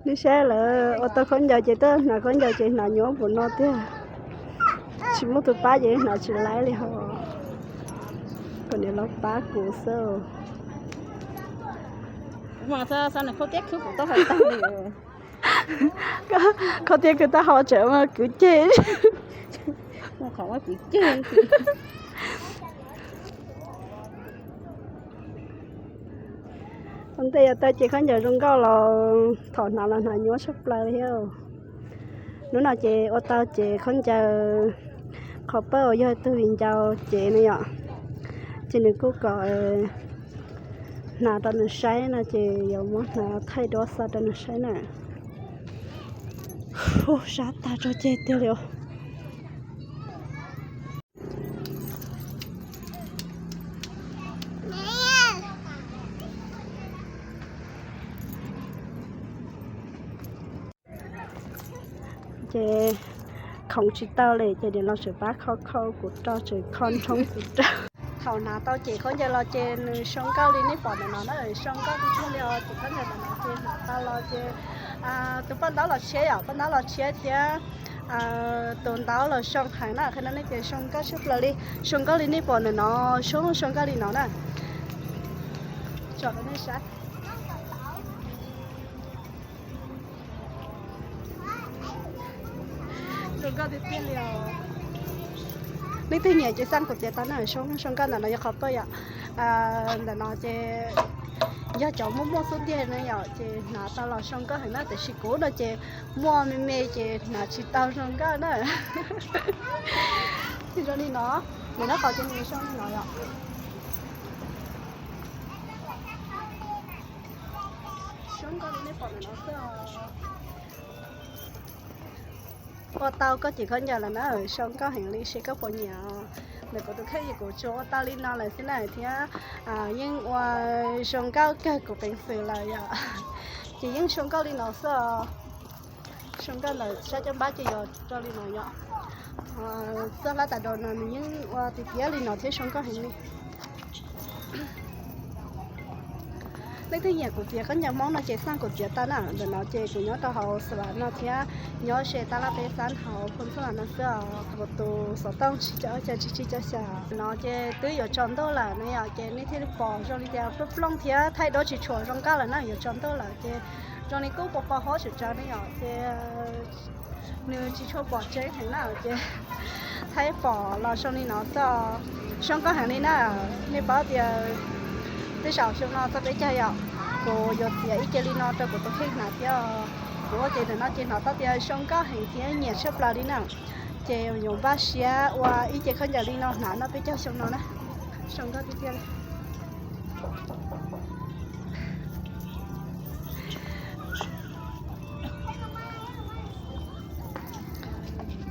Nej saib lawv ua tau khaub ncaws ces tuaj hnav khaub ncaws ces hnav nyuaj npaum no tiag. Tsis muaj tus pab ces hnav tsis laib li hos. Kom niam laus pab kuv xwb. Khaub tiab khwv tau hau tseem ua kwv ceg. Ua kwv ceg. Ua ntej yuav tau ces khaub ncaws zoo nkauj los thaum hnav los hnav nyuaj tshaj plaws li thiab. Hnub no ces ua tau ces khaub ncaws qhov pawg uas yog tus viv ncaus cev no yom, ces nws kuj kom hnav rau nws saib no ces yuav muab hnav thaij duab xa rau nws saib na. Hu sab tag tso ceg tiag li os. Ces khoov tsis tau li ces niam laus tseem pab kho kho kuv rau, tseem kho nrhoob kuv rau. Thaum hnav tau ces khaub ncaws los ces nws zoo nkauj li nej pom ntawm no na, zoo nkauj tiag tiag li os. Ces khaub ncaws ntawm no ces hnav tau los ces tus paj ntaub los tshiab yom, paj ntaub los tshiab thiab tus ntaub los zoo heev na, qhia rau nej tias zoo nkauj tshaj plaws li, zoo nkauj li nej pom ntawm no, zoo zoo nkauj li no na. Tsom rau nej saib. Zoo nkauj tiag tiag li os. Leej twg nyiam ces xaj kuv txiav tau na, zoo zoo nkauj ntawm no yog qhov pawg yom. Ntawm no ces yog cov muaj muaj xub ntiag na yom, ces hnav tau los zoo nkauj heev na, tiam sis kuv no ces muaj me me ces hnav tsis tau zoo nkauj na. Zoo li no, nws nab qhov ces nws zoo li no yom. Zoo nkauj li nej pom ntawm no xwb os. Ua tau koj cev khaub ncaws lawm na, zoo nkauj heev li, seb koj puas nyiam. Ntawm kuv tus kheej kuv tsuas ua tau li no lawm xwb na thiab, yeej ua zoo nkauj kawg kuv peev xwm lawm yom. Ces yeej zoo nkauj li no xwb os. Zoo nkauj ntawm sab caj npab ces yuav zoo li no yom. Txoj hlab tas daus no nws yeej ua tiag tiag li no thiab zoo nkauj heev li. Leej twg nyiam kuv txiav khaub ncaws Hmoob no ces xaj kuv txiav tau na. Ntawm no ces kuv nyob rau hauv Xav Vam no thiab, nyob ze tab laj peb xab hauv Phoos Txhoj Vam no xwb os. Kuv tus xov tooj tsib caug ob xya tsib tsib caug xya. Ntawm no ces twb yuav tsaus ntuj lawm na yom, ces nej thiaj li pom zoo li tias plooj plooj thiab thaij duab tsis tshua zoo nkauj lawm na, yuav tsaus ntuj lawm ces zoo li kuj pos pos huab tsav tsav ne yom, ces nws tsis tshua pom tseeb heev na ces thaij pom los zoo li no xwb. Zoo nkauj heev li na. Nej paub tias tej zaum xyoo no txog peb caug yom, kuv yuav txiav ib ce li no rau kuv tus kheej hnav thiab. Kuv ua ces ntawm no ces hnov tau tias zoo nkauj heev thiab nyiam tshaj plaws li na. Ces yuav npaj siab ua ib ce khaub ncaws li no hnav noj peb caug xyoo no na. Zoo nkauj tiag tiag li.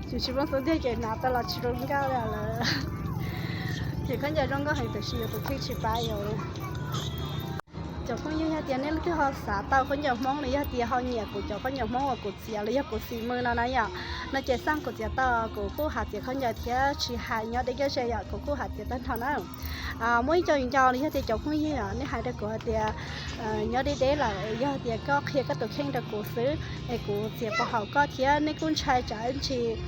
Tsis tsis muaj xub ntiag ces hnav tau los tsis zoo nkauj li lawm. Ces khaub ncaws zoo nkauj heev tiam sis yus tus kheej tsis pab yus. Cov phooj ywg, yog tias nej leej twg ho xav tau khaub ncaws Hmoob los yog tias ho nyiam kuv cov khaub ncaws Hmoob uas kuv txiav los yog kuv xim mws no na yom, no ces xaj kuv txiav tau, kuv kuj hais txiav khaub ncaws thiab tsis hais nyob deb nyob ze yom, kuv kuj hais txiav tag nrho na. Muaj ib co viv ncaus los yog tias cov phooj ywg yom, nej hais rau kuv hais tias nyob deb deb lawm, yog tias koj qhia koj tus kheej rau kuv xwb es kuv txiav puas haum koj thiab, nej kuj ntshai tsam ntshis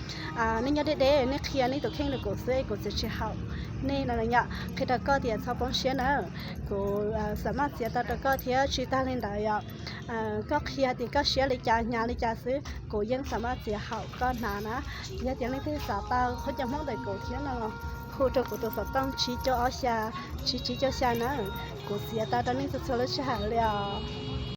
nej nyob deb deb nej qhia nej tus kheej rau kuv xwb es kuv txiav tsis haum nej no yom, qhia rau koj tias txhob poob siab na. Kuv xam maj txiav tau rau koj thiab tsis tag li ntawd yom, koj qhia tias koj siab li cas hnyav li cas xwb kuv yeej xam maj txiav haum koj hnav na. Yog tias leej twg xav tau khaub ncaws Hmoob ntawm kuv thiab no los hu rau kuv tus xov tooj tsib cuaj ob xya, tsib tsib cuaj xya na, kuv txiav tau rau nej txhua txhua lub sij hawm li os.